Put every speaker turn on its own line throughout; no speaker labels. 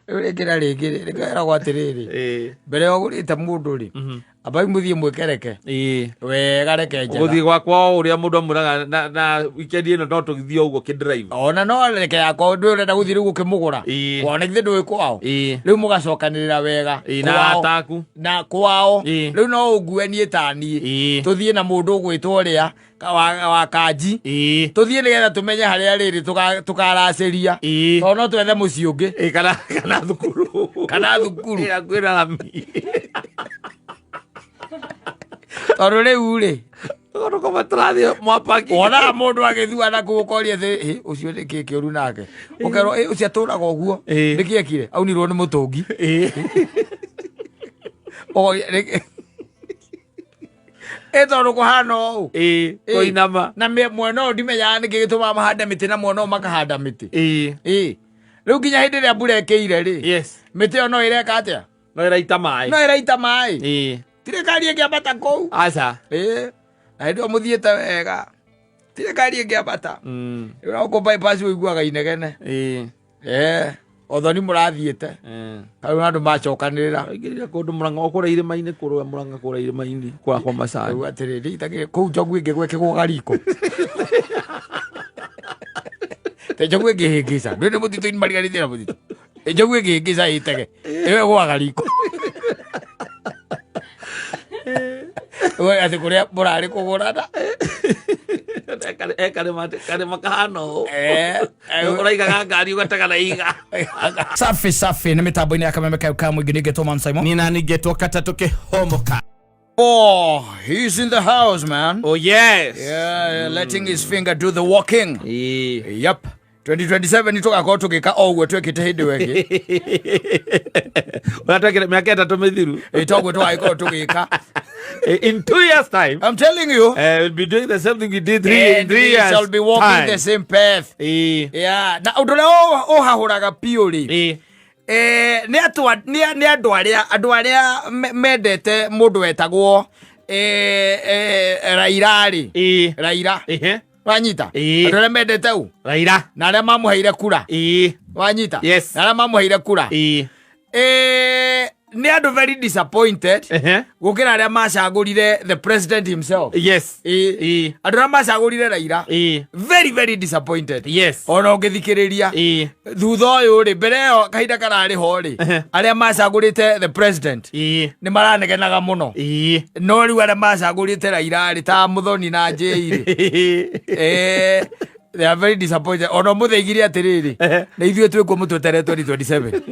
Rĩu rĩngĩ na rĩngĩ rĩ, rĩkeragwo atĩrĩrĩ, mbere ya ũgũrĩte mũndũ rĩ, ambai mũthiĩ mwĩkereke wega, reke njega.
Gũthiĩ gwakwa o ũrĩa mũndũ amwĩraga na weekend ĩno no tũgĩthiĩ o ũguo kĩdrive.
Ona no reke yakwa ndũ ũrenda gũthiĩ rĩu gũkĩmũgũra. Kwao na githĩ ndũĩ kwao? Rĩu mũgacokanĩrĩra wega.
Na
Kwao.
arata aku.
Na kwao. Rĩu no ũngue niĩ ta niĩ, tũthiĩ na mũndũ ũgwĩtwo ũrĩa wa kanji, tũthiĩ nĩgetha tũmenye harĩa rĩrĩ tũkaracĩria, tondũ no twethe mũciĩ ũngĩ.
Kana thukuru.
Kana thukuru.
Hakuhĩ na rami.
Tondũ rĩu rĩ,
Tũkoma tũrathiĩ mwapaki.
Wonaga mũndũ agĩthua na kũu ũkoria thĩ, "Ĩ, ũcio nĩ kĩ kĩũru nake?" Ũkerwo, "Ĩ, ũcio atũraga ũguo. Nĩkĩ ekire? Aunirwo nĩ mũtũngi." Ũkoria, "Ĩ tondũ kũhana ũũ?"
Kũinama.
Na mwena ũyũ ndimenyaga nĩkĩ gĩtũmaga mahande mĩtĩ na mwena ũyũ makahanda mĩtĩ. Rĩu nginya hĩndĩ ĩrĩa mbura ĩkĩire rĩ, mĩtĩ ĩyo no ĩreka atĩa?
No ĩraita maĩ.
No ĩraita maĩ. Tirĩ ngari ĩngĩambata kũu.
Aca.
Na hĩndĩ ĩyo mũthiĩte wega, tirĩ ngari ĩngĩambata. Rĩu no kũ bypass ũiguaga inegene. Othoni mũrathiĩte. Rĩu andũ macokanĩrĩra.
Aingĩrire kũndũ Mũrang'a, o kũrĩa irĩma-inĩ, kũrĩa Mũrang'a, kũrĩa irĩma-inĩ, kũrĩa kwa macani.
Rĩu atĩrĩrĩ, itagĩ kũu njogu ĩngĩgwa ĩkĩgũaga riko. Te njogu ĩngĩhĩngĩca, ndũĩ nĩ mũtitũ-inĩ mariganĩtie na mũtitũ. Njogu ĩngĩhĩngĩca ĩtege, ĩyo ĩgũaga riko. We atĩ kũrĩa mũrarĩ kũgũrana.
E karĩma kahana ũũ. Ũraigaga ngari ũgatega na ihiga.
Safi safi nĩ mĩtambo-inĩ ya Kameme kayo ka mũingĩ ningĩ Thomas Simon.
Nina ningĩtwo katatũ kĩhomoka.
Oh, he's in the house, man.
Oh yes.
Yeah, letting his finger do the walking. Yep. 2027 nĩ tũgakorwo tũgĩka o ũguo twekĩte hĩndĩ ĩyo ĩngĩ.
Ũrĩa twekire mĩaka 3 mĩthiru.
Ĩ, toguo tũgagĩkorwo tũgĩka.
In 2 years time,
I'm telling you.
We'll be doing the same thing we did three, in
And
three
we
years
shall be walking
time.
the same path. Yeah. Na ũndũ ũrĩa ũhahũraga biũ rĩ, nĩ andũ arĩa mendete mũndũ wetagwo Raila rĩ. Raila. Wanyita? Andũ arĩa mendete u
Raila.
Na arĩa mamũheire kura. Wanyita?
Yes.
Na arĩa mamũheire kura. Nĩ andũ very disappointed gũkĩra arĩa macagũrire the president himself. Andũ arĩa macagũrire Raila, very very disappointed. Ona ũngĩthikĩrĩria thutha ũyũ rĩ, mbere ĩyo kahinda kararĩ ho rĩ, arĩa macagũrĩte the president nĩ maranegenaga mũno. No rĩu arĩa macagũrĩte Raila rĩ, ta Mũthoni na Njĩi rĩ, they are very disappointed. Ona ũmũthĩ aigire atĩrĩrĩ, na ithuĩ twĩkuo mũtweterere 2027.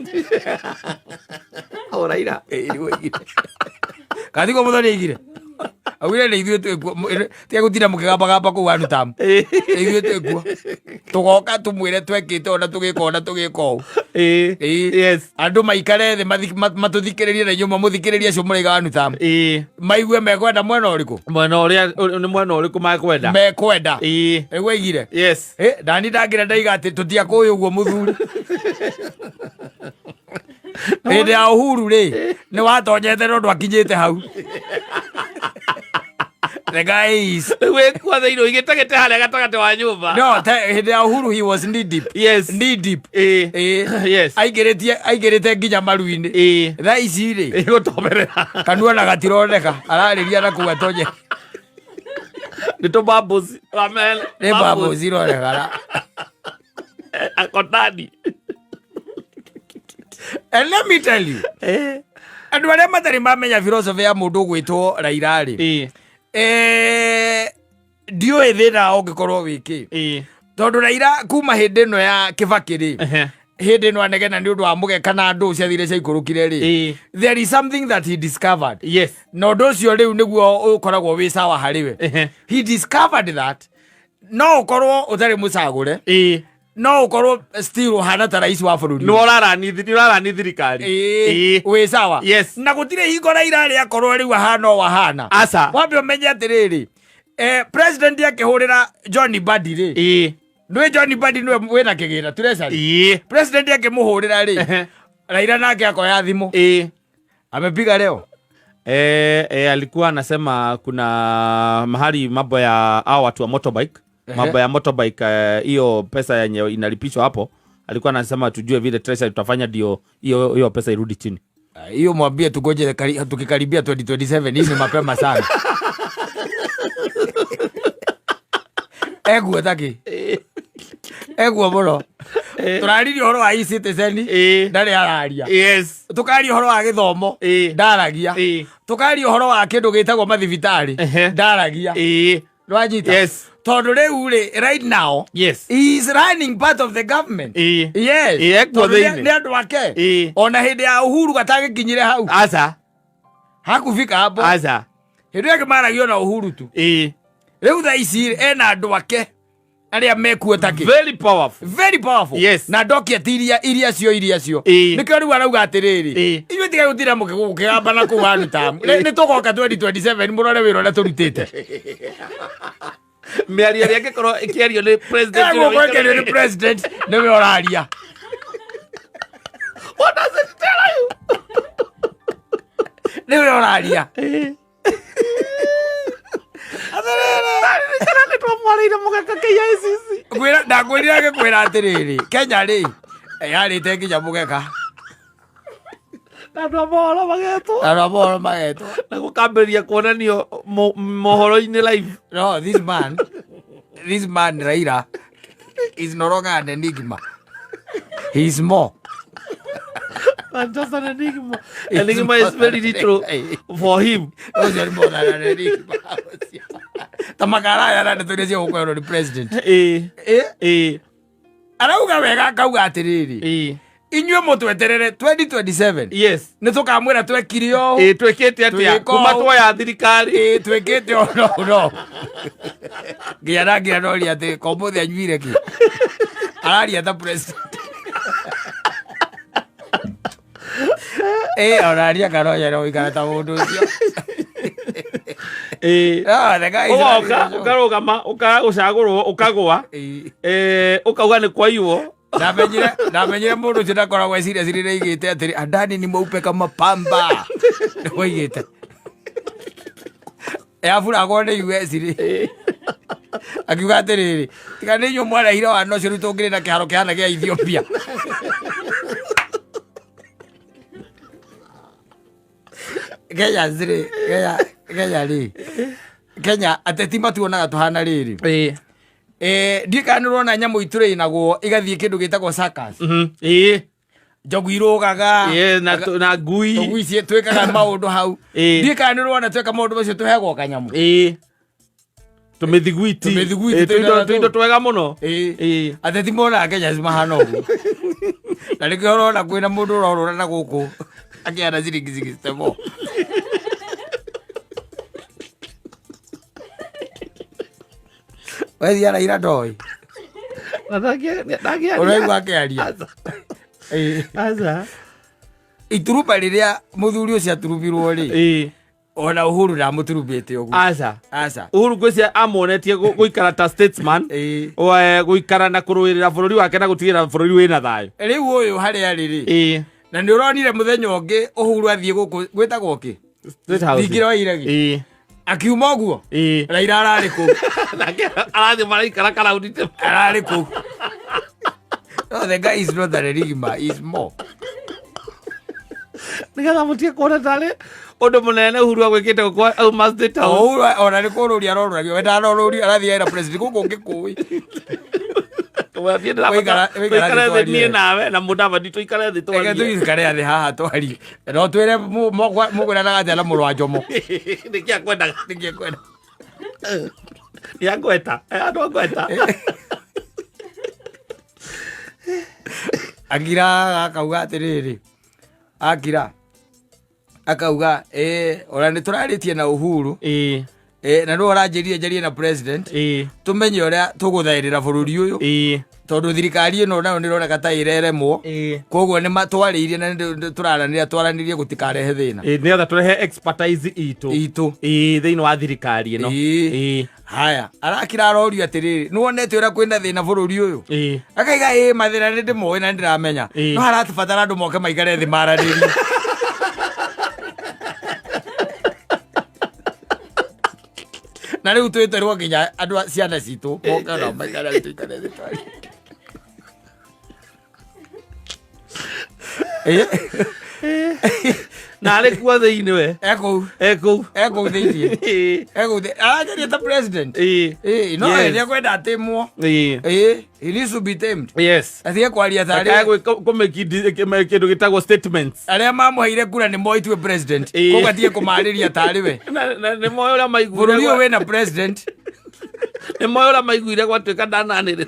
O Raila.
Nĩguo aigire. Kana Mũthoni aigire, augire nĩ ithuĩ twĩkuo, tiga gũtinda mũkĩgambagamba kũu anutamu, nĩ ithuĩ twĩkuo, tũgoka tũmwĩre twekĩte ona tũgĩka ona tũgĩka ũũ. Andũ maikare thĩ matũthikĩrĩrie na inyuĩ mamũthikĩrĩrie acio mũraiga anutamu, maigue mekwenda mwena ũrĩkũ.
Mwena ũrĩa nĩ mwena ũrĩkũ mekwenda.
Mekwenda. Nĩguo aigire. Ndani ndangĩra ndaiga atĩ tũtiakũĩ ũguo mũthuri. Hĩndĩ ya Uhuru rĩ, nĩ watonyete no ndwakinyĩte hau. The guy is
Rĩu wĩkuo thĩinĩ ũigĩte gĩtĩ harĩa gatagatĩ wa nyũmba.
No te, hĩndĩ ya Uhuru he was knee deep. Knee deep. Aingĩrĩtie, aingĩrĩte nginya maru-inĩ. Thaa ici rĩ,
Gũtoberera.
Kanua na gatironeka, ararĩria na kũu atonye.
Nĩ tũ bubbles. Ramel.
Nĩ bubbles ironekana.
Akotani.
And let me tell you, andũ arĩa matarĩ mamenya philosophy ya mũndũ ũgwĩtwo Raila rĩ, ndiũĩ thĩna ũngĩkorwo wĩ kĩ, tondũ Raila kuma hĩndĩ ĩno ya Kĩbakĩ rĩ, hĩndĩ ĩno anegena nĩ ũndũ wa mũgeka na ndũ ciathire ciaikũrũkire rĩ, there is something that he discovered, na ũndũ ũcio rĩu nĩguo ũkoragwo wĩ sawa harĩ we. He discovered that no ũkorwo ũtarĩ mũcagũre, no ũkorwo still ũhana ta rais wa bũrũri.
Nĩ ũrarani thirikari.
Wĩ sawa. Na gũtirĩ hingo Raila rĩ akorwo rĩu ahana o ahana.
Aca.
Wambe ũmenye atĩrĩrĩ, president akĩhũrĩra John Mbadi rĩ, nĩwe John Mbadi nĩwe wĩna kĩgĩna treasury. President akĩmũhũrĩra rĩ, Raila nake akoya thimũ. Amepiga leo.
Alikuwa anasema kuna mahali mambo ya hao watu wa motorbike, mambo ya motorbike, hiyo pesa yenye inalipishwa hapo Alikuwa anasema tujue vile treasury tutafanya ndio hiyo hiyo pesa irudi chini.
Ah, hiyo mwambie tugoje tukikaribia 2027. Hii ni mapema sana. Eguo taki eguo muno turaririe uhoro wa e-citizen, ndarĩ araria. Tukaria uhoro wa gĩthomo, ndaragia. Tukaria uhoro wa kĩndũ gĩtagwo mathibitarĩ, ndaragia. Ndwanyita?
Yes.
Tondũ rĩu rĩ, right now he is running part of the government. Yes.
Ekuo
Tondũ nĩ
thĩinĩ.
nĩ andũ ake. Ona hĩndĩ ya Uhuru gatagĩkinyire hau.
Aca.
Hakufika hapo.
Aca.
Hĩndĩ ĩyo ĩngĩ na Uhuru tu. Rĩu thaa ici rĩ, ena andũ ake arĩa mekuo takĩ.
Very powerful.
Very powerful. Na docket iria cio iria cio. Nĩkĩo rĩu arauga atĩrĩrĩ, inyuĩ tigai gũtinda mũkĩgamba na kũu anutamu, nĩ tũgoka 2027 mũrore wĩra ũrĩa tũrutĩte.
Mĩario ĩrĩa ĩngĩkorwo ĩkĩario nĩ president
Ĩgũkorwo ĩkĩario nĩ president nĩwe ũraria.
What does it tell you?
Nĩwe ũraria.
Kana nĩ twamwarĩire mũgeka KICC.
Ngwĩra ndakwĩrire ngĩkwĩra atĩrĩrĩ, Kenya rĩ yarĩte nginya mũgeka.
Na andũ a mohoro magetwo.
Andũ a mohoro magetwo.
Na gũkambĩrĩria kuonanio mohoro-inĩ live.
No, this man Raila is no longer an enigma. He is more.
Than just an enigma.
He's
Enigma is
more
very
than
little for him.
Ũcio nĩ more than an enigma. Ta makaraya na ndeto iria ciagũkorwo nĩ president. Arauga wega akauga atĩrĩrĩ, inyuĩ mũtweterere 2027. Nĩ tũkamwĩra twekire ũũ.
Twĩkĩte atĩa?
Twĩka
Kuma
ũũ.
tuoya thirikari.
Twĩkĩte ũũ no no. Nginya na nginya noria atĩ ko mũthĩ anyuire kĩ. Araria ta president. Ona aria karonya no gũikara ta mũndũ ũcio. Ah, the guy is
Ũgoka,
running the show.
ũkarũgama, ũkaga gũcagũrwo, ũkagũa. Ũkauga nĩ kwaiywo.
Ndamenyire mũndũ ũcio ndakoragwo eciria cirĩrĩa aigĩte atĩrĩ Adani ni mweupe kama pamba. Nĩguo aigĩte. Yaburagwo nĩ US rĩ. Akiuga atĩrĩrĩ, tiga nĩ inyuĩ mwarehire wana ũcio rĩu tũngĩrĩ na kĩharo kĩhana gĩa Ethiopia. Kenya rĩ, Kenya rĩ. Kenya ateti matuonaga tũhana rĩrĩ. Ndiũĩ kana nĩ ũrona nyamũ itũrĩinagwo igathiĩ kĩndũ gĩtagwo circus. Njogu irũgaga.
Na ngui.
Tũgui twĩkaga maũndũ hau. Ndiũĩ kana nĩ ũrona tweka maũndũ macio tũheagwo kanyamũ.
Tũmĩthiguiti.
Tũmĩthiguiti tũindaga
Tũindo
tũu.
twega mũno.
Ateti monaga Kenya mahana ũguo. Na nĩkĩo ũrona kwĩna mũndũ ũrorũra na gũkũ akĩhana ciringi 64. Wethiara Raila ndoĩ.
Na ndangĩaria.
Ũraigua akĩaria.
Aca. Aca.
Ituruba rĩrĩa mũthuri ũcio aturubirwo rĩ, ona Uhuru ndamũturubĩte ũguo.
Aca.
Aca.
Uhuru ngwĩciria amuonetie gũikara ta statesman. Gũikara na kũrũĩrĩra bũrũri wake na gũtigĩrĩra bũrũri wĩna thayũ.
Rĩu ũyũ harĩa arĩ rĩ, na nĩ ũronire mũthenya ũngĩ Uhuru athiĩ gũkũ gwĩtagwo kĩ?
State House.
Thingira wa Iregi. Akiuma ũguo? Raila ararĩ kũu.
Nake arathiĩ maraikara karaũndi te.
Ararĩ kũu. No, the guy is not an enigma, he is more.
Nĩgetha mũtige kuona tarĩ ũndũ mũnene Uhuru agwĩkĩte gũkũ auma State House.
Uhuru ona nĩ kũrũria arorũragio. We ndarorũrio arathiĩ era president gũkũ ngĩkũĩ.
Niĩ ndĩrabatara
Wĩikara
tũikare
thĩ
thĩ
twarie.
niĩ nawe na Mũdavadi tũikare thĩ
Reke
twarie.
tũikare thĩ haha twarie. No twĩre mũgwĩranaga atĩa na mũrũ wa Njomo.
Nĩkĩ akwendaga?
Nĩkĩ akwenda?
Nĩ angweta. Andũ angweta.
Akira akauga atĩrĩrĩ, akira akauga ona nĩ tũrarĩtie na Uhuru. Na nĩwe ũranjĩrire njarie na president. Tũmenye ũrĩa tũgũthaĩrĩra bũrũri ũyũ. Tondũ thirikari ĩno nayo nĩ ĩroneka ta ĩreremwo. Koguo nĩ matwarĩirie na nĩ tũraranĩria twaranĩrie gũtikarehe thĩna.
Nĩgetha tũrehe expertise itũ.
Itũ.
Thĩinĩ wa thirikari ĩno.
Haya, arakira arorio atĩrĩrĩ, nĩwonete ũrĩa kwĩna thĩna bũrũri ũyũ? Akaiga mathĩna nĩ ndĩmoĩ na nĩndĩramenya. No haratubatara andũ moke maikare thĩ maranĩrie. Na rĩu twĩterwo nginya andũ a ciana citũ moke nao maikare thĩ tũikare thĩ twarie.
Na arĩ kuo thĩinĩ we.
Ekũu.
Ekũu.
Ekũu thĩinĩ. Ekũu thĩinĩ arageria ta president. No nĩ ekwenda atĩmwo. He needs to be tamed. Atige kwaria ta
arĩa kĩndũ gĩtagwo statements.
Arĩa mamũheire kura nĩ moĩ tiwe president. Koguo atige kũmarĩria tarĩ we.
Nĩ moĩ ũrĩa maiguire.
Bũrũri ũyũ wĩna president.
Nĩ moĩ ũrĩa maiguire gwatuĩka ndananĩrĩra.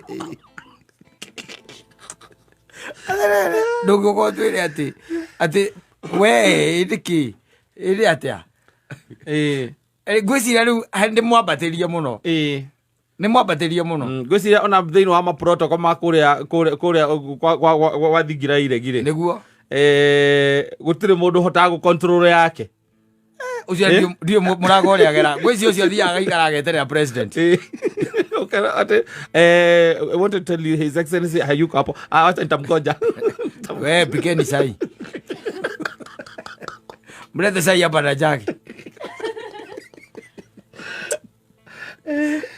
Ndũngĩũka ũtwĩre atĩ atĩ we ĩndĩ kĩ ĩndĩ atĩa. Ngwĩciria rĩu nĩ mwambatĩrie mũno. Nĩ mwambatĩrie mũno.
Ngwĩciria ona thĩinĩ wa maprotocol ma kũrĩa kũrĩa kũrĩa gwa thingira iregi rĩ.
Nĩguo.
Gũtirĩ mũndũ ũhotaga gũ control yake.
Ũcio ndiũ mũrango ũrĩa agera. Ngwĩciria ũcio athiaga agaikara ageterera president.
Okay, ate, I want to tell you His Excellency hayuko hapo. Ah, wacha nitamgoja.
We pikeni chai. Mlete chai hapa na jagi.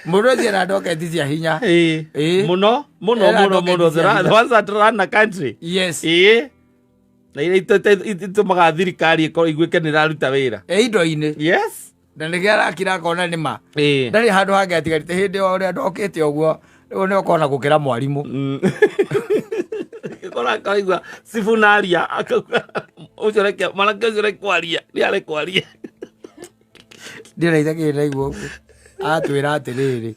Mũndũ ũcio ena ndoketi cia hinya.
Mũno, mũno,
Ena
mũno,
ndoketi
mũno.
cia hinya.
The ones that run the country.
Yes.
Na iria itũmaga thirikari ĩkorwo iguĩke nĩ ĩraruta wĩra.
Indo-inĩ.
Yes.
Na nĩkĩo arakira akona nĩ ma. Ndarĩ handũ hangĩ atigarĩte hĩndĩ ĩyo ũrĩa ndokĩte ũguo, rĩu nĩ ũkona gũkĩra mwarimũ.
Gĩkora akaigua Sifuna aria, akauga, ũcio reke, mwanake ũcio reke kwaria, nĩ arĩ kwaria.
Ndĩrona ithakĩrĩ ndaigua ũguo. Atwĩra atĩrĩrĩ,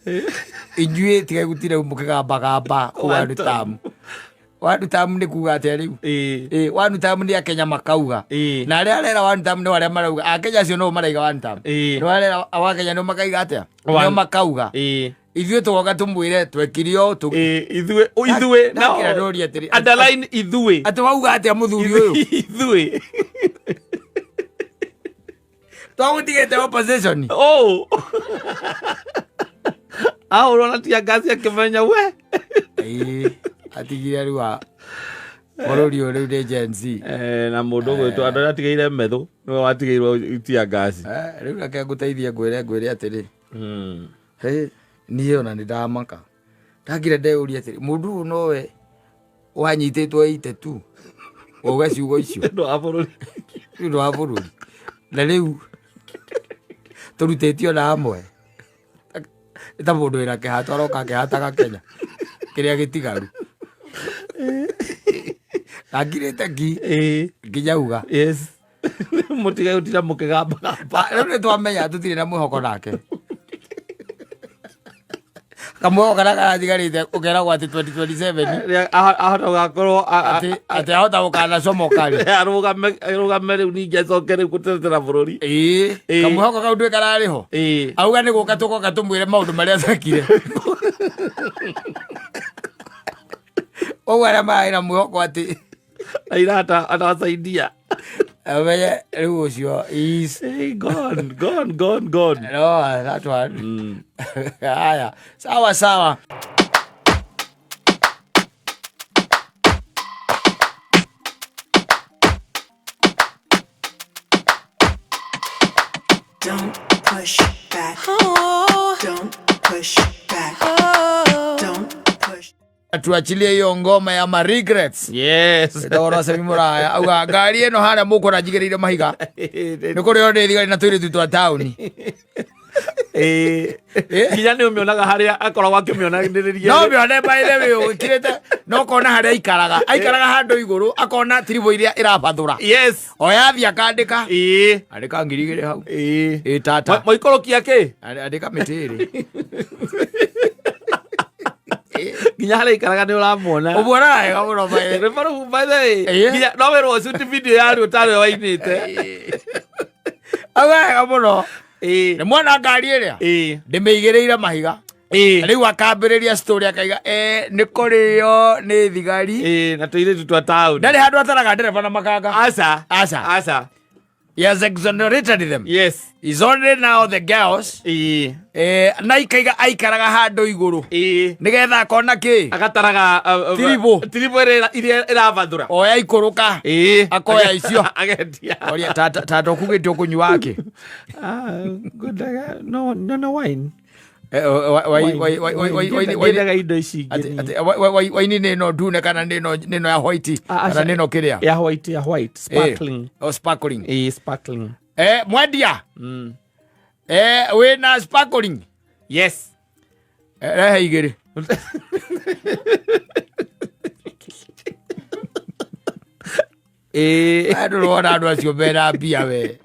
inyuĩ tigai gũtinda mũkĩgambagamba one term. One term nĩ kuga atĩa rĩu? One term nĩ Akenya makauga. Na arĩa arera one term nĩ arĩa marauga. Akenya acio no maraiga one term. Nĩ arera Akenya nĩo makaiga atĩa? Nĩo makauga. Ithuĩ tũgoka tũmwĩre twekire ũũ tũ-
Ithuĩ, ithuĩ,
Ndakĩra
no.
ndũrie atĩrĩ,
Underline ithuĩ.
Atĩ wauga atĩa mũthuri ũyũ?
Ithuĩ.
Twagũtigĩte opposition.
Oh. Ahũrwo na tear gas akĩmenya we.
Atigire rĩu bũrũri ũyũ rĩu nĩ Gen Z.
Na mũndũ ũgwĩtwo andũ arĩa atigĩire methũ nĩwe watigĩirwo tear gas.
Rĩu reke ngũteithie ngwĩre atĩrĩ. Hey, niĩ ona nĩ ndamaka. Ndakire ndeyũria atĩrĩ, mũndũ ũyũ nowe wanyitĩtwo ite tu. Wauga ciugo icio.
Nĩ ũndũ wa bũrũri.
Nĩ ũndũ wa bũrũri. Na rĩu tũrutĩtio na amwe. Nĩ ta mũndũ wĩna kĩhato aroka akĩhataga Kenya. Kĩrĩa gĩtigaru. Ndangirĩte ngi. Nginya uga.
Yes. Mũtige gũtinda mũkĩgambagamba.
Rĩu nĩ twamenya tũtirĩ na mwĩhoko nake. Kamwĩhoko karĩa karatigarĩte ũkeragwo atĩ 2027.
Rĩrĩa ahota gũgakorwo
Atĩ ahota gũkanacomoka rĩ.
Arũgame rĩu ningĩ acoke rĩu gũtetera bũrũri.
Kamwĩhoko kau ndũĩ kararĩ ho. Auga nĩ gũka tũgoka tũmwĩre maũndũ marĩa twekire. Ũguo arĩa mararĩ na mwĩhoko atĩ
Raila atawasaidia.
Amenye rĩu ũcio is
Hey, gone, gone, gone, gone.
No, that one. Haya, sawa sawa.
Don't push back.
Oh.
Don't push back.
Oh.
Don't push.
Tuachilie hiyo ngoma ya ma regrets.
Yes.
Ndoro se muraya. Auga ngari ĩno harĩa mũkũra njigĩrĩire mahiga. Nĩ kũrĩ o ndĩ thigari na tũirĩtu twa taũni.
Nginya nĩ ũmĩonaga harĩa akoragwo akĩmĩonanĩrĩria.
No ũmĩone by the way ũgĩkĩrĩte, no ũkona harĩa aikaraga. Aikaraga handũ igũrũ, akona tiribũ iria ĩrabathũra.
Yes.
Oya athiĩ akandĩka. Andĩka ngiri igĩrĩ hau. Tata.
Moikũrũkia kĩ?
Andĩka mĩtĩ ĩrĩ.
Nginya harĩa aikaraga nĩ ũramuona.
Ũmuonaga wega mũno by the way.
Rwĩmbo rũu by the way.
Nginya
no wĩrwo shoot video ya rĩu ũtarĩ wainĩte.
Auga wega mũno. Nĩ mwona ngari ĩrĩa? Ndĩmĩigĩrĩire mahiga. Rĩu akambĩrĩria story akaiga, nĩ kũrĩo nĩ thigari.
Na tũirĩtu twa taũni.
Ndarĩ handũ ataraga ndereba na makanga.
Aca.
Aca.
Aca.
He has exonerated them.
Yes.
He's only now the girls. Na ikaiga aikaraga handũ igũrũ. Nĩgetha akona kĩ?
Agataraga,
Tiribũ.
Tiribũ ĩrĩa ĩrabathũra.
Oya ikũrũka. Akoya icio.
Agendia.
Oria, tata okugĩte ũkũnyua kĩ?
Ngwendaga, no, no, no wine.
Eh, wa- wa- wa- wa- wa- wa- wa-
Ndiendaga indo ici
Ati-
ingĩ niĩ.
ati- waini nä no ndune kana nä no ya white
Ah,
kana
aca.
nä no kä rä a
Ya white, ya white, sparkling.
sparkling
Ĩĩ, sparkling.
eh mwendia
Mm.
eh wä na sparkling
Yes.
Eh, rehe igä rä
Ĩĩ.
ndå rona andå acio mena mbia we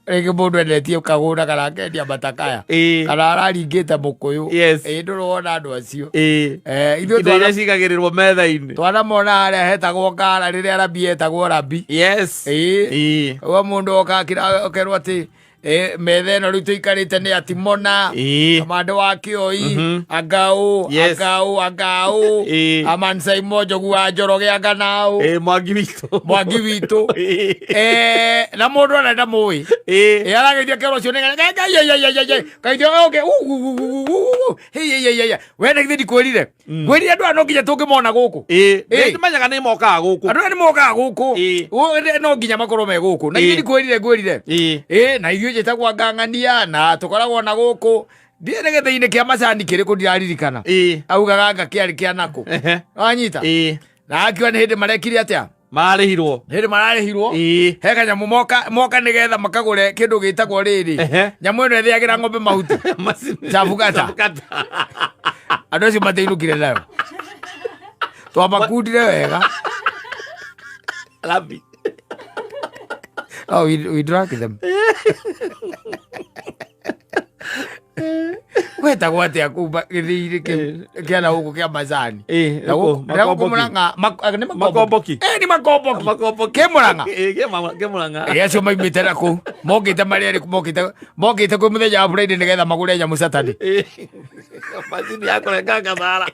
rĩngĩ mũndũ endetie kagũnda kana akendia matakaya
Ĩĩ.
kana araringĩte mũkũyũ
Yes.
ĩ ndũrona andũ acio
Ĩĩ.
Eh, ithuĩ
Indo iria
twana-
cigagĩrĩrwo metha-inĩ.
twanamona harĩa hetagwo ngara rĩrĩa rabi etagwo rabi
Yes.
Ĩĩ.
Ĩĩ.
ũguo mũndũ oka akerwo atĩ eh, metha ĩno rĩu tũikarĩte nĩ atimona
Ĩĩ.
kamande wa kĩoi angaũ
Yes.
angaũ angaũ
Ĩĩ.
amansaimo njogu wa njoroge anganaũ
Ĩĩ, mwangi witũ.
mwangi witũ
Ĩĩ.
Eh, na mũndũ ona ndamũĩ
Ĩĩ.
arageithia kero ũcio nĩgaioke we na githĩ ndikwĩrire ngwĩrire andũ aya no nginya tũngĩmona gũkũ
Ĩĩ.
Ĩĩ.
Nĩmenyaga nĩ mokaga gũkũ.
andũ aya nĩ mokaga gũkũ
Ĩĩ.
No nginya makorwo me gũkũ na githĩ
Ĩĩ.
ndikwĩrire ngwĩrire
Ĩĩ.
ĩ na ithuĩ njĩtagwo ngang'ania na tũkoragwo na gũkũ ndiĩ nĩ gĩthĩ-inĩ kĩa macani kĩrĩkũ ndiraririkana
Ĩĩ.
augaga anga kĩarĩ kĩa nakũ
Ehe.
wanyita
Ĩĩ.
na akiuga nĩ hĩndĩ marekire atĩa
Mararĩhirwo.
nĩ hĩndĩ mararĩhirwo
Ĩĩ.
he kanyamũ moka moka nĩgetha makagũre kĩndũ gĩtagwo rĩrĩ
Ehe.
nyamũ ĩno ĩthĩagĩra ng'ombe mahuti
Macini-
Chabukata.
Chabukata.
andũ acio matiinũkire nayo twamakundire wega
Rabi.
oh, we drank them gwetagwo atĩa kuma gĩthĩinĩ kĩu kĩa na gũkũ kĩa macani
Ĩĩ,
Na
gũkũ,
gũkũ- na gũkũ
Makomboki.
Mũrang'a, nĩ
Makomboki.
Ĩ, nĩ makomboki
Makomboki.
kĩ Mũrang'a
Ĩĩ, kĩ Mũrang'a.
Ĩ, acio maumĩte na kũu mokĩte marĩ erĩ mokĩte mokĩte kwĩ mũthenya wa Friday nĩgetha magũre nyamũ Saturday
Ĩĩ. Macini ya kũrenga thara.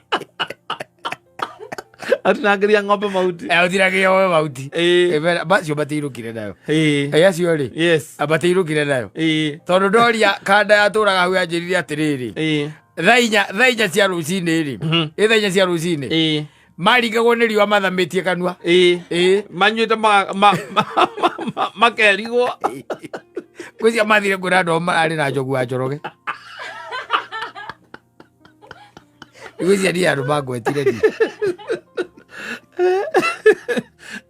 Atinangĩria ng'ombe mahuti.
athiragia we mauti
Ĩĩ.
macio matiinũkire nayo
Ĩĩ.
Ĩ, acio rĩ
Yes.
matiinũkire nayo
Ĩĩ.
tondũ ndoria kanda yatũraga hau yanjĩrire atĩrĩrĩ
Ĩĩ.
thaa inya cia rũcinĩ rĩ ĩ thaa inya cia rũcinĩ
Ĩĩ.
maringagwo nĩ riũa mathamĩtie kanua
Ĩĩ.
ĩ
Manyuĩte makerigwo.
gwĩcia mathire kwĩra andũ ao mararĩ na njogu wa njoroge gwĩcia niĩ andũ mangwetire ni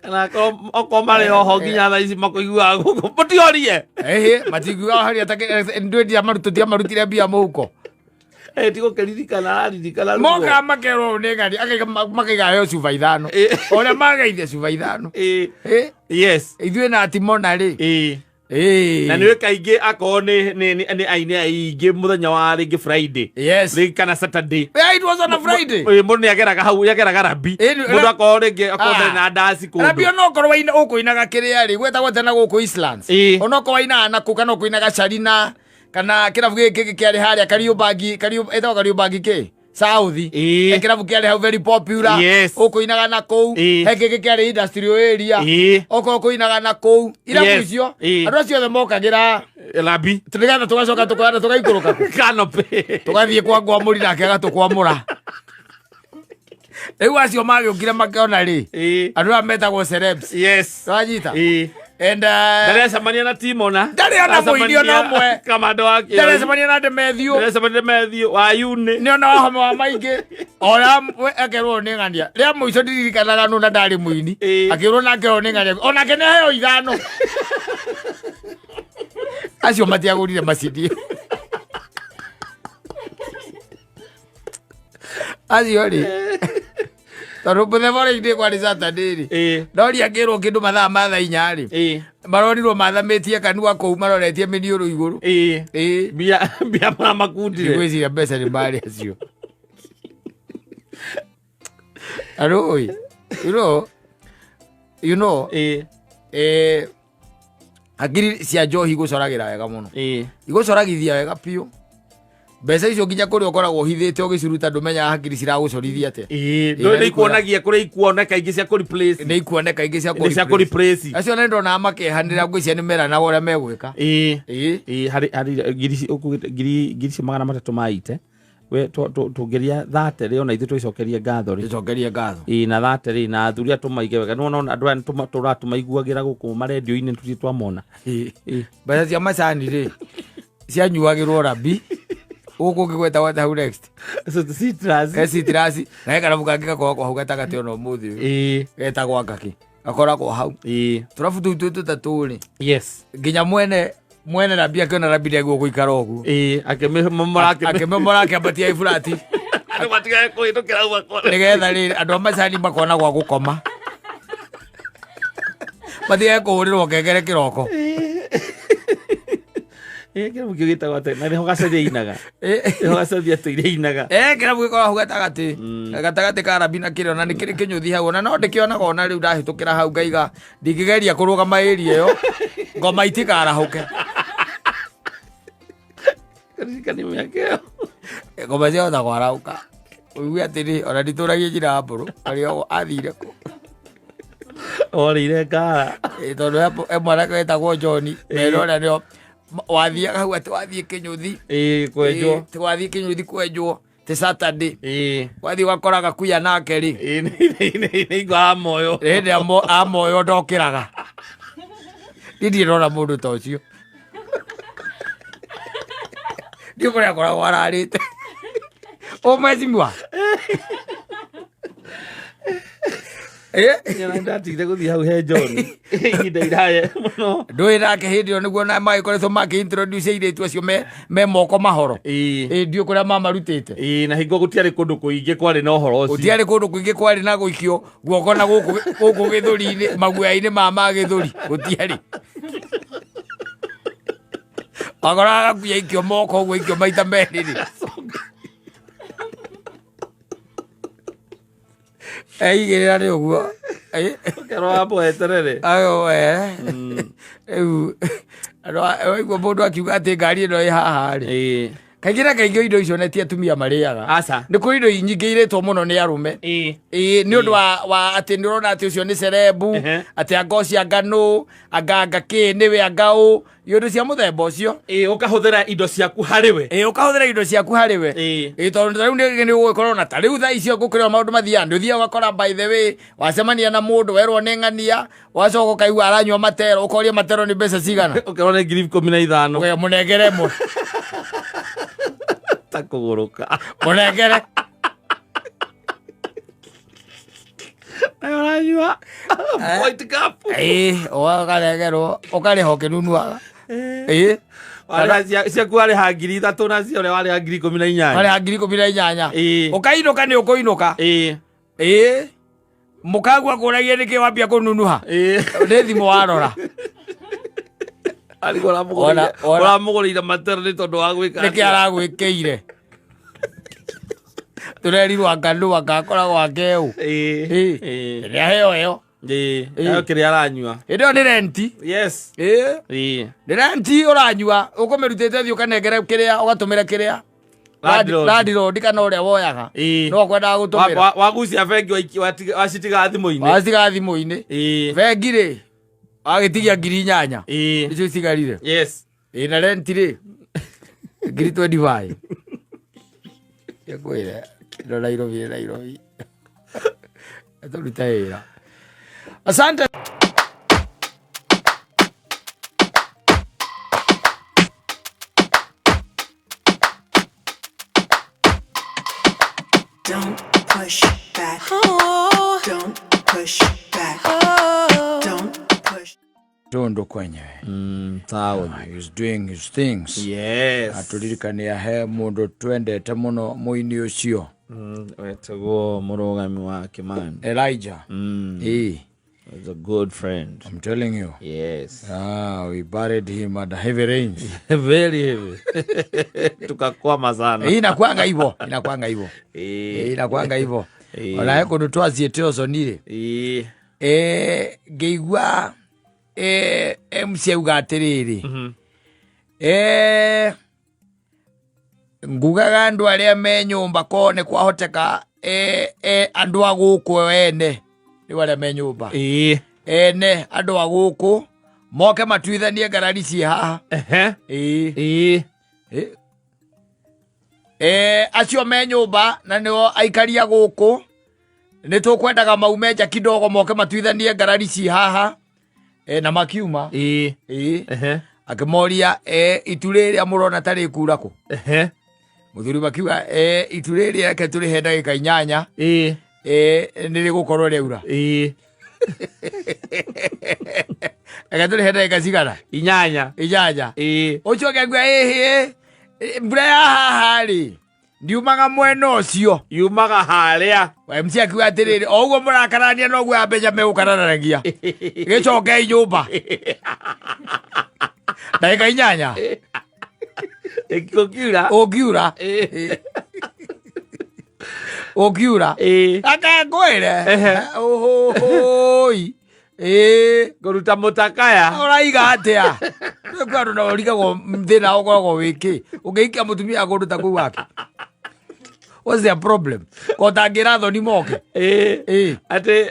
Kana okorwo marĩ oho nginya thaa ici makũiguaga gũkũ. Mũtiorie.
ĩhĩ matingiuga harĩa tũtiamarutire mbia mũhuko
Ĩĩ, tigũkĩririkana araririkana ruo.
moka makerwo nĩ ng'ani makaiga heo cuba ithano
Ĩ.
ũrĩa mageithia cuba ithano
Ĩĩ.
Ĩ,
Yes.
ithuĩ na atimona rĩ
Ĩĩ.
Ĩ.
Na nĩ kaingĩ akorwo nĩ aini aingĩ mũthenya wa rĩngĩ Friday.
Yes.
Rĩngĩ kana Saturday.
Yeah, it was on a Friday.
Ĩĩ, mũndũ nĩageraga hau nĩageraga rabi
Ĩĩ, nĩ-
mũndũ akorwo rĩngĩ akorwo
Ah.
ndarĩ na ndaci
Rabi
kũndũ
onokorwo waina ũkũinaga kĩrĩa rĩ gwetagwo tena gũkũ Eastlands
Ĩĩ.
onokorwo wainaga nakũ kana ũkũinaga Sharina kana kĩrabu gĩkĩ kĩngĩ kĩarĩ harĩa Kariũmbangi ĩtagwo Kariũmbangi kĩ South
Ĩĩ.
He kĩrabu kĩarĩ hau very popular
Yes.
ũkũinaga na kũu
Ĩĩ.
he kĩngĩ kĩarĩ industrial area
Ĩĩ.
okorwo ũkũinaga na kũu irabu
Yes.
icio
Ĩĩ.
andũ acio othe mokagĩra
rabi
nĩgetha tũgacoka tũkoyana tũgaikũrũka kũ
canopy
tũgathiĩ kwa ngwamũri nake agatũkwamũra rĩu acio magĩũkire makĩona rĩ
Ĩĩ.
andũ aya metagwo celebs
yes
wanyita
Ĩĩ.
and
ndarĩ acemania na timona
Ndarĩ ona mũini ona ũmwe.
kamando wa kĩoi.
ndarecemania na Demethiũ
Ndarĩ acemania na Matthew wa yunĩ
nĩ ona wahome wa maingĩ ona akerwo nĩ ng'ania rĩa mũico ndiririkanaga nũ na ndarĩ mũini
Ĩĩ.
akĩrwo nake ũyũ nĩ ng'ania onake nĩ aheo ithano acio matiagũrire macini acio rĩ tondũ mũthenya ũrĩa inĩ kwarĩ Saturday rĩ
Ĩĩ.
ndoria ngĩrwo kĩndũ mathaa ma thaa inya rĩ
Ĩĩ.
maronirwo mathamĩtie kanua kũu maroretie mĩniũrũ igũrũ
Ĩĩ.
ĩĩ
mbia mbia maramakundire
ndigwĩciria mbeca nĩ marĩ acio arũi you know
Ĩĩ.
eh, hakiri cia njohi igũcoragĩra wega mũno
Ĩĩ.
igũcoragithia wega biũ mbeca icio nginya kũrĩa ũkoragwo ũhithĩte ũgĩciruta ndũmenyaga hakiri ciragũcorithia atĩa
Ĩĩ.
Ĩĩ,
Ndũĩ
na
nĩ ikuonagia kũrĩa ikuoneka ingĩ cia kũ-replace.
nĩ ikuoneka ingĩ cia
Nĩ cia kũ-replace.
acio nĩ ndonaga makehanĩra ngwĩcia nĩ meranaga ũrĩa megwĩka
Ĩĩ.
ĩĩ
Ĩĩ, harĩ ngiri ũkugĩte ngiri icio 300 ma ite we tũngĩria thate rĩ ona ithuĩ twĩcokerie ngatho rĩ
tũcokerie ngatho
ĩĩ na thate rĩ na athuri aya tũmaige wega nĩwona andũ aya tũratũmaiguagĩra gũkũ marendio-inĩ tũthiĩ twamona
Ĩĩ.
Ĩĩ.
mbeca cia macani rĩ cianyuagĩrwo rabi Gũkũ ũngĩ gwetagwo atĩa hau next?
So, citrus.
He citrus na he karabu kangĩ gakoragwo hau gatagatĩ ona ũmũthĩ ũyũ. Getagwo ngakĩ. Gakoragwo hau. Tũrabu tũu twĩ tũtatũ rĩ.
Yes.
Nginya mwene mwene rambi akĩona rambi nĩagĩrĩirwo gũikara ũguo.
Akĩmĩmomora
Akĩmomora akĩambatia iburati.
Andũ matigage kũhĩtũkĩra hau makore.
Nĩgetha rĩrĩ andũ a macani makona gwa gũkoma. Matigage kũhũrĩrwo ngengere kĩroko.
Kĩrabu kĩu gĩtagwo atĩa? Na nĩho gacaria ainaga. Nĩho gacaria atũire ainaga.
Kĩrabu gĩkoragwo hau gatagatĩ. Gatagatĩ ka rambi na kĩrĩa ona nĩ kĩrĩ kĩnyũthi hau ona no ndĩkĩonaga ona rĩu ndahĩtũkĩra hau ngaiga ndingĩgeria kũrũgama area ĩyo ngoma itikarahũke.
Karirikani mĩaka ĩyo.
Ngoma ciahota kwarahũka. Ũigue atĩrĩ ona nditũragia njĩra ya mbũrũ arĩ o athire kũ.
Orĩire ngara.
Tondũ he mwanake wetagwo John mena ũrĩa nĩo wathiaga hau atĩ wathiĩ kĩnyũthi.
Kwenjwo.
Atĩ wathiĩ kĩnyũthi kwenjwo ti Saturday. Wathiĩ ũgakora gakuya nake rĩ.
Nĩ hingo amoyo.
Hĩndĩ amoyo ndokĩraga. Niĩ ndirĩ ndona mũndũ ta ũcio. Ndiũĩ kũrĩa akoragwo ararĩte. Ũ mheshimiwa.
Ndatigire gũthiĩ hau he John ihinda iraya mũno.
Ndũĩ nake hĩndĩ ĩyo nĩguo na magĩkoretwo makĩ introduce airĩtu acio me moko mahoro. Ndiũĩ kũrĩa mamarutĩte.
Na hingo gũtiarĩ kũndũ kũingĩ kwarĩ na ũhoro ũcio.
Gũtiarĩ kũndũ kũingĩ kwarĩ na gũikio guoko na gũkũ gĩthũri-inĩ, maguoya-inĩ ma gĩthũri. Gũtiarĩ. Wakoraga gakuya ikio moko ũguo ikio maita merĩ rĩ. Eigĩrĩra nĩ ũguo.
Ũkerwo wambo weterere.
Ayo, Rĩu, andũ waigua mũndũ akiuga atĩ ngari ĩno ĩ haha rĩ. Kaingĩ na kaingĩ indo icio nĩ ti atumia marĩaga.
Aca.
Nĩ kũrĩ indo nyingĩ irĩtwo mũno nĩ arũme. Nĩ ũndũ wa atĩ nĩ ũrona atĩ ũcio nĩ cerebu, atĩ anga ũcio anga nũ, anga anga kĩ, nĩwe anga ũ. Indo cia mũthemba ũcio.
Ũkahũthĩra indo ciaku harĩ we.
Ũkahũthĩra indo ciaku harĩ we. Tondũ ta rĩu nĩ ũgũgĩkorwo na ta rĩu thaa icio gũkĩrĩ maũndũ mathiaga, nĩ ũthiaga ũgakora by the way, wacemania na mũndũ werwo nĩ ng'ania, wacoka ũkaigua aranyua matero, ũkoria matero nĩ mbeca cigana.
Ũkerwo nĩ ngiri ikũmi na ithano.
Ũkauga mũnengere ĩmwe.
Ta kũgũrũka.
Mũnengere.
Nayo ũranyua. White cup.
Ũkarengerwo, ũkarĩha ũkĩnunuaga.
Warĩha ciaku warĩha ngiri ithatũ na cio ũrĩa warĩha ngiri ikũmi na inyanya.
Warĩha ngiri ikũmi na inyanya. Ũkainũka nĩ ũkũinũka. Mũkagua kũragia nĩkĩ wambia kũnunuha. Nĩ thimũ warora.
Arigwo ũramũgũrĩire matero nĩ tondũ wa gwĩka
Nĩkĩ
atĩa?
aragwĩkĩire? Tũrerirwo anga nũ anga akoragwo akeũ. Nĩ aheo ĩyo.
Aheo kĩrĩa aranyua.
Hĩndĩ ĩyo nĩ renti.
Yes.
Nĩ renti ũranyua, ũkũmĩrutĩte thiĩ ũkanengere kĩrĩa, ũgatũmĩre kĩrĩa.
Landlord.
Landlord kana ũrĩa woyaga. No akwendaga gũtũmĩra.
Wagucia bengi wacitiga thimũ-inĩ.
Wacitiga thimũ-inĩ. Bengi rĩ, wagĩtigia ngiri inyanya. Icio icigarire.
Yes.
Na renti rĩ, ngiri 25. Nĩngwĩre, ĩno Nairobi, ĩ Nairobi. Tũrute wĩra. Asante.
Don't push back.
Oh.
Don't push back.
Oh.
Don't push.
Tundu kwenyewe.
Sawa.
He's doing his things.
Yes.
Aturirikania he mundu twendete muno muini ucio.
Wetagwo murugami wa Kimani.
Elijah.
He's a good friend.
I'm telling you.
Yes.
We buried him at heavy rains.
Very heavy. Tukakwama sana.
Inakuanga hivyo, inakuanga hivyo. Inakuanga hivyo. Ona he kundu twaciĩte ũcio nirĩ. Ngĩigua, MC auga atĩrĩrĩ. Ngugaga andũ arĩa me nyũmba ko nĩ kwahoteka, andũ a gũkũ ene, rĩu arĩa me nyũmba. Ene, andũ a gũkũ, moke matuithanie ngarari ciĩ haha. Acio me nyũmba na nĩo aikaria gũkũ, nĩ tũkwendaga maume nja kidogo moke matuithanie ngarari ciĩ haha. Na makiuma. Akĩmoria, itu rĩrĩa mũrona ta rĩkura kũ? Mũthuri makiuga itu rĩrĩ reke tũrĩhe ndagĩka 8. Nĩ rĩgũkorwo rĩaura. Reke tũrĩhe ndagĩka cigana?
8.
8. Ũcio ũngĩ akiuga ĩhĩ, mbura ya haha rĩ ndiumaga mwena ũcio.
Yumaga harĩa.
MC akiuga atĩrĩrĩ, o ũguo mũrakarania noguo ya mbeca megũkararanagia, gĩcokei nyũmba ndagĩka 8.
Ĩkũkiura.
Ũngiura. Ũngiura. Aka ngwĩre. Ũhũhũi.
Ngũruta mũtakaya.
Ũraiga atĩa? Kwĩ andũ na ũrigagwo thĩna ũkoragwo wĩkĩ ũngĩikia mũtumia kũndũ ta kũu wake. What's their problem? Ko tangĩra thoni moke.
Atĩ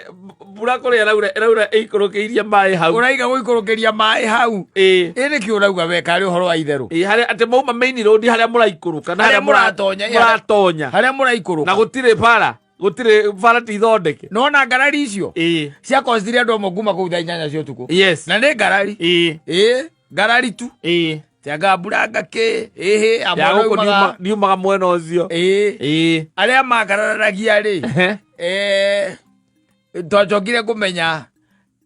mbura kũrĩa ĩraura ĩraura ĩikũrũkĩirie maĩ hau.
Ũraiga gũikũrũkĩria maĩ hau. Ĩ nĩkĩ ũrauga we karĩ ũhoro wa itherũ?
Harĩa atĩ mauma main road harĩa mũraikũrũka na
harĩa mũratonya,
mũratonya.
Harĩa mũraikũrũka.
Na gũtirĩ bara, gũtirĩ bara ti thondeke.
Nona ngarari icio ciakostire andũ amwe kuma kũu thaa 8 cia ũtukũ. Na nĩ ngarari. Ngarari tu. Tianga mbura kĩ ĩhĩ amwe
Ya gũkũ
maumaga-
ndiumaga mwena ũcio.
Arĩa makararanagia rĩ, twacokire kũmenya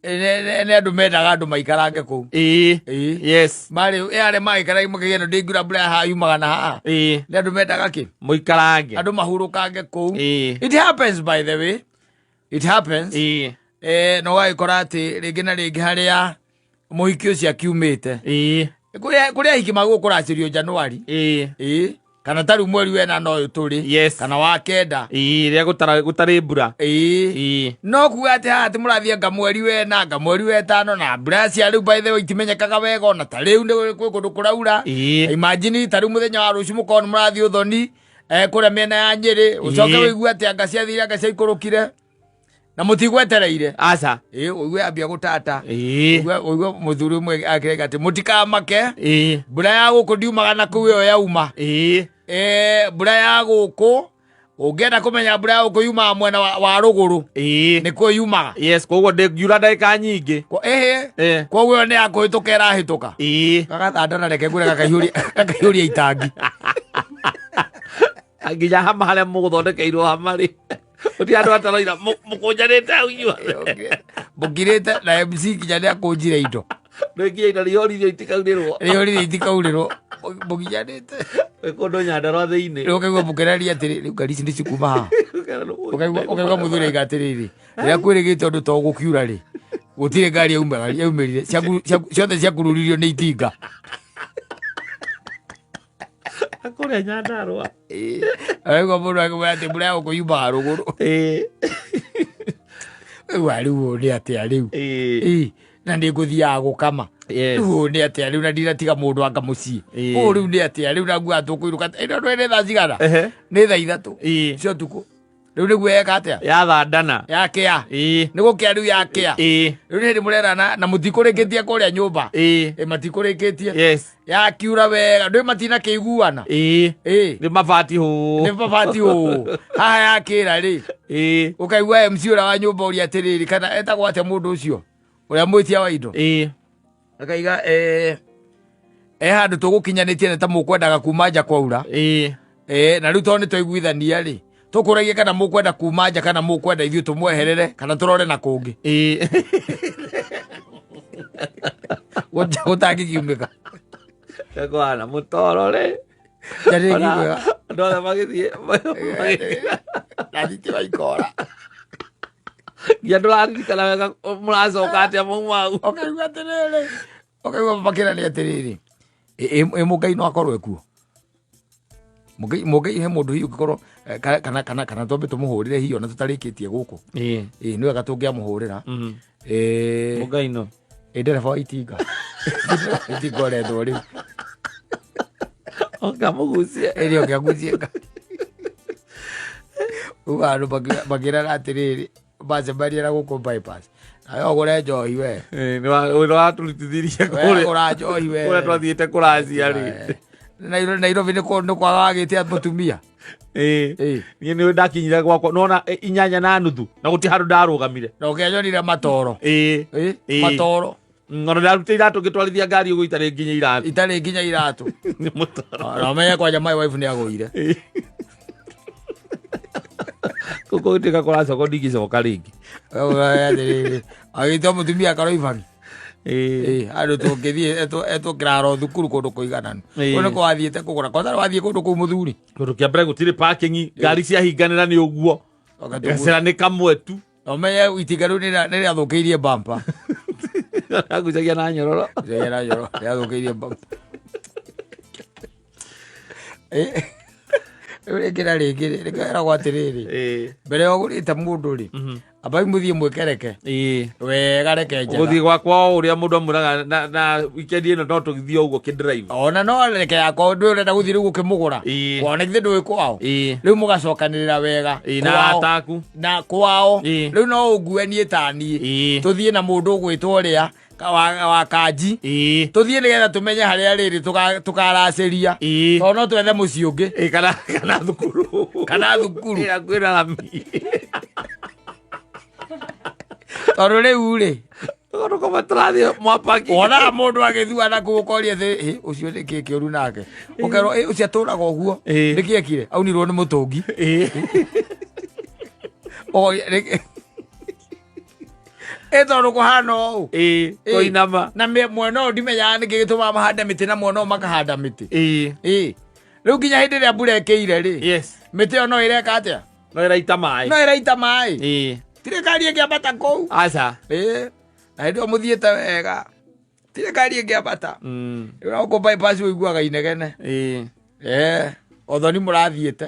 nĩ andũ mendaga andũ maikarange kũu. Marĩ arĩa magĩikaraga makĩgĩa ĩno ndĩngiura mbura ya haha yumaga na haha. Nĩ andũ mendaga kĩ?
Mũikarange.
Andũ mahurũkange kũu. It happens, by the way. It happens. Na ũgagĩkora atĩ rĩngĩ na rĩngĩ harĩa mũhiki ũcio akiumĩte. Kũrĩa ahiki magũgũ kũracĩrio Januari. Kana ta rĩu mweri wena ũyũ tũrĩ. Kana wa 9.
Rĩrĩa gũtarĩ mbura.
No kuga atĩ haha atĩ mũrathiĩ anga mweri wena, anga mweri wetano, na mbura cia rĩu by the way itimenyekaga wega, ona ta rĩu nĩ kwĩ kũndũ kũraura. Imagine ta rĩu mũthenya wa rũciũ mũkorwo nĩ mũrathiĩ ũthoni, kũrĩa mĩena ya Nyĩrĩ, ũcoke ũigue atĩ anga ciathire, anga ciaikũrũkire. Na mũtigwetereire.
Aca.
Ũigue ambia gũtata. Ũigue mũthuri ũmwe akĩrega atĩ mũtikamake. Mbura ya gũkũ ndiumaga na kũu ĩyo yauma. Mbura ya gũkũ, ũngĩenda kũmenya mbura ya gũkũ yumaga mwena wa rũgũrũ. Nĩkuo yumaga.
Yes, koguo ndĩngiura ndagĩka nyingĩ.
Koguo ĩyo nĩ ya kũhĩtũka ĩrahĩtũka. Gagathanda na reke ngwĩre gakaihũria itangi.
Nginya hama harĩa mũgũthondekeirwo hama rĩ. Gũtirĩ andũ ataroira mũkũnjanĩte hau inyuothe.
Mũkirĩte na MC nginya nĩ akũnjire indo.
Rĩu nginya indo rĩoririo itikaurĩrwo.
Rĩoririo itikaurĩrwo. Mũkinyanĩte.
Wĩ kũndũ Nyandarua thĩinĩ.
Rĩu ũkaigua mũkĩraria atĩrĩ, rĩu ngari ici nĩ cikuma haha. Ũkaigua mũthuri aiga atĩrĩrĩ, rĩrĩa kwĩrĩgĩte ũndũ to gũkiura rĩ, gũtirĩ ngari yaumĩrire, ciothe ciakururirio nĩ itinga.
Kũrĩa Nyandarua.
Ũkaigua mũndũ akĩmwĩra atĩ mbura ya gũkũ yumaga rũgũrũ. Rĩu rĩu ũũ nĩ atĩa rĩu? Na nĩ ngũthiaga gũkama. Rĩu ũũ nĩ atĩa rĩu na ndinatiga mũndũ anga mũciĩ. Ũũ rĩu nĩ atĩa rĩu na nguaga tũkũinũka. Ĩno ndũĩ nĩ thaa cigana? Nĩ thaa 3 cia ũtukũ. Rĩu nĩguo yeka atĩa?
Yathandana.
Yakĩa. Nĩ gũkĩa rĩu yakĩa. Rĩu nĩ hĩndĩ mũrerana na mũtikũrĩkĩtie kũrĩa nyũmba. Matikũrĩkĩtie. Yakiura wega, ndũĩ matinakĩiguana.
Nĩ mabati hũ.
Nĩ mabati hũ. Haha yakĩra rĩ. Ũkaigua MC ũrĩa wa nyũmba ũrĩa atĩrĩrĩ, kana etagwo atĩa mũndũ ũcio? Ũrĩa mwĩtia wa indo. Akaiga, handũ tũgũkinyanĩtie nĩ ta mũkwendaga kuma nja kwaura. Na rĩu tondũ nĩ twaiguithania rĩ, tũkũragia kana mũkwenda kuma nja kana mũkwenda ithuĩ tũmweherere kana tũrore na kũngĩ. Gũtangĩkiumĩka.
Kwana mũtoro rĩ.
Nja nĩ
Ona
ĩkiumĩka.
andũ othe magĩthiĩ, magĩthiĩ.
Na thitima ikora.
Nginya ndũraririkana wega mũracoka atĩa mauma hau.
Ũkaigua atĩrĩrĩ, ũkaigua makĩrania atĩrĩrĩ, ĩ mũngai no akorwo ekuo. Mũngai he mũndũ hihi ũngĩkorwo, kana, kana, kana twambe tũmũhũrĩre hihi ona tũtarĩkĩtie gũkũ. Nĩ wega tũngĩamũhũrĩra.
Mũngai no.
Ndereba wa itinga. Itinga ũrethwo rĩu.
Oka mũgucie.
Ĩrĩ oke agucie. Uga andũ makĩrana atĩrĩrĩ, macemania na gũkũ bypass. Nawe ũgũre njohi we.
Nĩ watũrutithirie
We
kũrĩa.
ũgũra njohi we.
Kũrĩa twathiĩte kũracia rĩ.
Nairobi nĩ kwaga wagĩte mũtumia.
Niĩ nĩ ndakinyire gwakwa, nona 8:30 na gũtirĩ handũ ndarũgamire.
Na ũkĩanyonire matoro. Matoro.
Ona ndarutire iratũ ngĩtwarithia ngari ũguo itarĩ nginya iratũ.
Itarĩ nginya iratũ.
Nĩ mũtaro.
Na ũmenye kwanja my wife nĩ agũire.
Kũkũ gũtuĩka kũracoka ndingĩcoka rĩngĩ.
Atĩrĩrĩ, agĩtwo mũtumia karoibani.
Ĩĩ.
Andũ tũngĩthiĩ etwo kĩraro thukuru kũndũ kũigananu.
Ĩĩ.
Kũu nĩkũ wathiĩte kũgũra kwanza wathiĩ kũndũ kũu mũthuri.
Kũndũ kĩa mbere gũtirĩ parking, ngari ciahinganĩra nĩ ũguo. Gacĩra nĩ kamwe tu.
Na ũmenye itinga rĩu nĩ rĩathũkĩirie bumper.
Agucagia na nyororo.
Rĩathũkĩirie nyororo, rĩathũkĩirie bumper. Rĩu rĩngĩ na rĩngĩ rĩ, nĩkwĩragwo atĩrĩrĩ, mbere ya ũgũrĩte mũndũ rĩ, ambai mũthiĩ mwĩkereke wega, reke njega.
Gũthiĩ gwakwa o ũrĩa mũndũ amwĩraga na weekend ĩno no tũgĩthiĩ o ũguo kĩdrive.
Ona no reke yakwa ndũĩ ũrenda gũthiĩ rĩu ũkĩmũgũra. Wona githĩ ndũĩ kwao. Rĩu mũgacokanĩrĩra wega.
Na
Kwao.
arata aku.
Na kwao.
Ĩĩ.
Rĩu no ũngue niĩ ta niĩ. Tũthiĩ na mũndũ ũgwĩtwo ũrĩa wa kanji. Tũthiĩ nĩgetha tũmenye harĩa rĩrĩ tũkaracĩria. Tondũ no twethe mũciĩ ũngĩ.
Ĩĩ, kana thukuru.
Kana thukuru.
Ĩĩ, hakuhĩ na rami.
Tondũ rĩu rĩ,
Tondũ koma tũrathiĩ mwapaki.
Wonaga mũndũ agĩthua na kũu ũkoria atĩ, "Ĩ, ũcio nĩ kĩ kĩũru nake?" Ũkerwo, "Ĩ, ũcio atũraga ũguo." Nĩkĩ ekire? Aunirwo nĩ mũtũngi. Ũkoria, "Nĩkĩ?" Ĩ, tondũ kũhana ũũ.
Kũinama.
Na mwena ũyũ ndimenyaga nĩkĩ gĩtũmaga mahande mĩtĩ na mwena ũyũ makahanda mĩtĩ. Rĩu nginya hĩndĩ ĩrĩa mbura ĩkĩire rĩ, mĩtĩ ĩyo no ĩreka atĩa?
No ĩraita maĩ.
No ĩraita maĩ. Tirĩ ngari ĩngĩambata kũu.
Aca.
Na hĩndĩ ĩyo mũthiĩte wega. Tirĩ ngari ĩngĩambata. Rĩu no kũ bypass ũiguaga inegene. Othoni mũrathiĩte.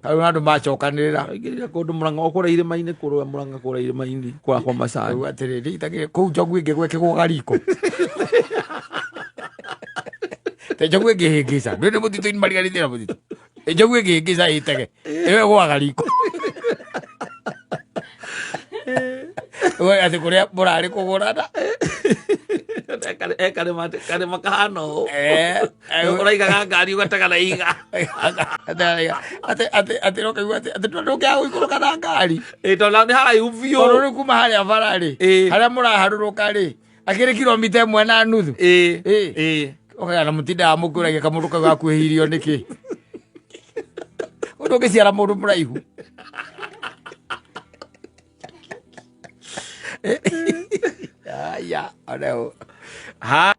Rĩu andũ macokanĩrĩra.
Aingĩrire kũndũ Mũrang'a, o kũrĩa irĩma-inĩ, kũrĩa Mũrang'a, kũrĩa irĩma-inĩ, kũrĩa kwa Macani.
Rĩu atĩrĩrĩ, itagĩrĩ, kũu njogu ĩngĩgwa ĩkĩgũaga riko. Te njogu ĩngĩhĩngĩca. Ndũĩ nĩ mũtitũ-inĩ mariganĩtie na mũtitũ. Njogu ĩngĩhĩngĩca ĩtege. Ĩyo ĩgũaga riko. We atĩ kũrĩa mũrarĩ kũgũrana.
Karĩma kahana ũũ. Ũraigaga ngari ũgatega na ihiga.
Atĩ ũkaigua atĩ ndũngĩaga gũikũrũka na ngari.
Tondũ nĩ haraihu biũ.
Tondũ rĩu kuma harĩa bara rĩ, harĩa mũraharũrũka rĩ, akĩrĩ kilomita ĩmwe na nuthu. Ũkagĩa na mũtindaga mũkũragia kamũndũ kau gakuhĩhĩirio nĩkĩ? Ũndũ ũngĩciara mũndũ mũraihu. Aya, ona ũ. Ha.